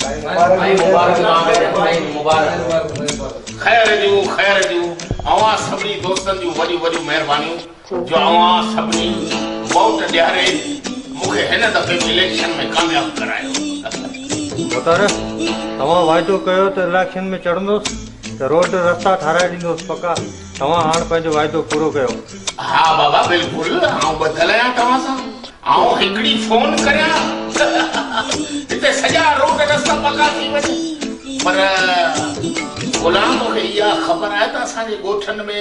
سائين مبارڪ توهان کي سائين مبارڪ. خير جون خير جون اوهان سڀني دوستن جون وڏيون وڏيون مهربانيون جو اوهان سڀني ووٽ ڏياري مون کي هن دفعي به اليڪشن ۾ ڪامياب ڪرايو. ڀوتار توهان واعدو ڪيو ته اليڪشن ۾ چڙهندوس ته روڊ رستا ٺاهرائي ڏيندوس پڪا توهان هاڻ پنهنجو واعدو پورو ڪيو. ها بابا بلڪل آئون ٻڌل آهيان توهان سان. آئون هڪڙي فون ڪريان هتي سڄا روڊ رستا پڪا ٿي وڃن پر غلام توکي اها خبر آهي ته اسان جي ڳوٺن ۾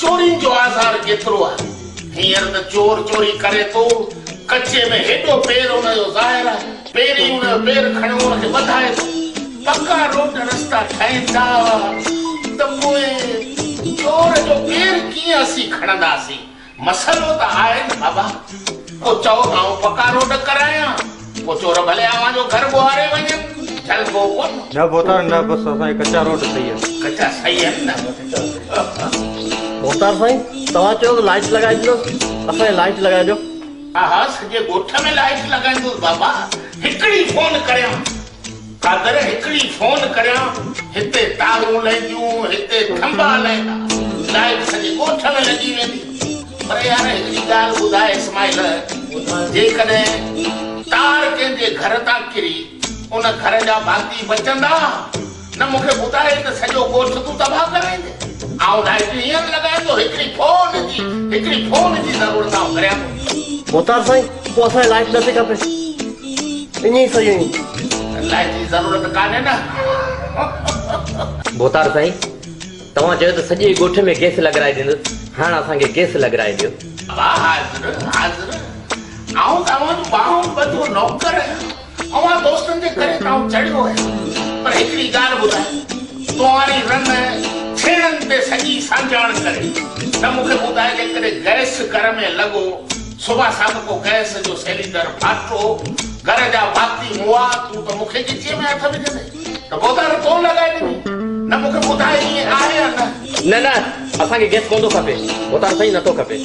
چورين جو آزار ڪيترو آهي هينئر ته چور چوري ڪري ٿو ڪچي ۾ هيڏو پير ان جو ظاهر آهي پيرين ان جو پير کڻيو ان کي ٻڌائي ٿو پڪا روڊ رستا ٺهندا ته پوء چور جو پير ڪيئن اسين کڻنداسين مسئلو ته آهي نه بابا، ڪو چئو ته آئون پڪا روڊ ڪرايان، ڪو چور ڀلي اوهان جو گهر ٻوهاري وڃن، جهلبو ڪونه. نه ڀوتار نه، بس اسان کي ڪچا روڊ صحيح آهن. ڪچا صحيح آهن نه. ڀوتار سائين، توهان چيو ته لائيٽ لڳائي ڏيندس، اسان کي لائيٽ لڳائي ڏيو. ها ها سڄي ڳوٺ ۾ لائيٽ لڳائيندس بابا، هڪڙي فون ڪريان. قادر هڪڙي فون ڪريان هتي تارون لهنديون هتي ٿنڀا لهندا لائيٽ سڄي ڳوٺ ۾ لڳي ويندي پر يار هڪڙي ڳالهه ٻڌاء اسماعيل جيڪڏهن تار ڪنهن جي گهر تان ڪري ان گهر جا ڀاتي بچندا نه مون کي ٻڌاء ته سڄو ڳوٺ تون تباهه ڪرائيندين آئون لائيٽ هينئر لڳايان ٿو هڪڙي فون جي هڪڙي فون جي ضرورت آئون ڪريان ٿو. ڀوتار سائين پوء اسان کي لائيٽ نه ٿي کپي. ائين ئي صحيح آهين. لائيٽ جي ضرورت ڪانهي نه. ڀوتار سائين توهان چيو ته سڄي ڳوٺ ۾ گئس لڳرائي ڏيندس هاڻ اسان کي گئس لڳرائي ڏيو. ابا حاضر حاضر آئون ته اوهان جو ٻانهون ٻڌو نوڪر آهيان اوهان دوستن جي ڪري ته آئون چڙهيو آهيان پر هڪڙي ڳالهه ٻڌاء تنهاري رن ڇيڻن تي سڄي سانجاڻ ڪري نه مون کي ٻڌاء جيڪڏهن گئس گهر ۾ لڳو صبح سان ڪو گئس جو سئلينڊر ڦاٽو، گهر جا ڀاتي مئا، تون ته مون کي ڳچيء ۾ هٿ وجهندين ته ٻڌر تو لڳائي ڏني، نه مون کي ٻڌاء ائين آهي يا نه؟ نه نه اسان کي گئس ڪونه ٿو کپي، ڀوتار سائين نه ٿو کپي.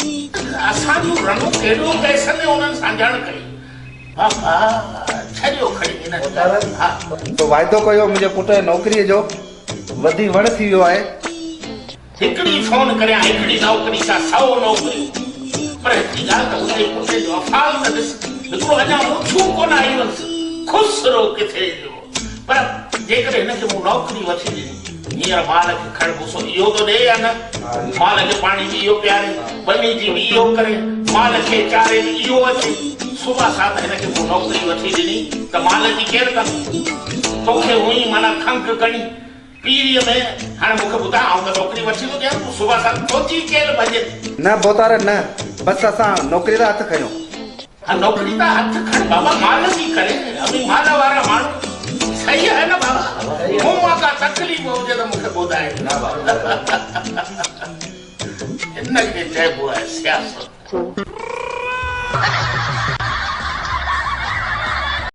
اسان جون رنون ڪهڙيون گئس ۾ انهن سانجهاڻ ڪئي. بابا ڇڏيو کڻي انهن ڳالهين ها. تو واعدو ڪيو منهنجي پٽ جي نوڪريء جو، وڌي وڻ ٿي ويو آهي. هڪڙي فون ڪريان هڪڙي نوڪري سان سئو نوڪريون پر هڪڙي ڳالهه ته ٻڌائي پٽ جو افعال ته ڏس هڪڙو اڃا مڇون ڪونه آيون هنس خسرو ڪٿي جو پر جيڪڏهن هن کي مون نوڪري وٺي ڏني هينئر مال کي کڙ ڀوسو اهو ٿو ڏي يا نه مال کي پاڻي به اهو پياري ٻني جي به اهو ڪري مال کي چاري به اهو اچي صبح سان ته هن کي مون نوڪري وٺي ڏني ته مال جي ڪير ڪندو توکي هئين معنيٰ کنگهه ڪڻي پيريء ۾ هاڻي مون کي ٻڌاء، آئون ته نوڪري وٺي ٿو ڏيان، تون صبح سان تنهنجي ڪيل ڀڄي ٿي. نه ڀوتار نه، بس اسان نوڪريء تان هٿ کنيو. ها نوڪري تان هٿ کڻ بابا، مال جي ڪري، اوهين مال وارا ماڻهو، صحيح آهي نه بابا؟ مون مان ڪا تڪليف هجي ته مون کي ٻڌاء. ان کي چئبو آهي سياست.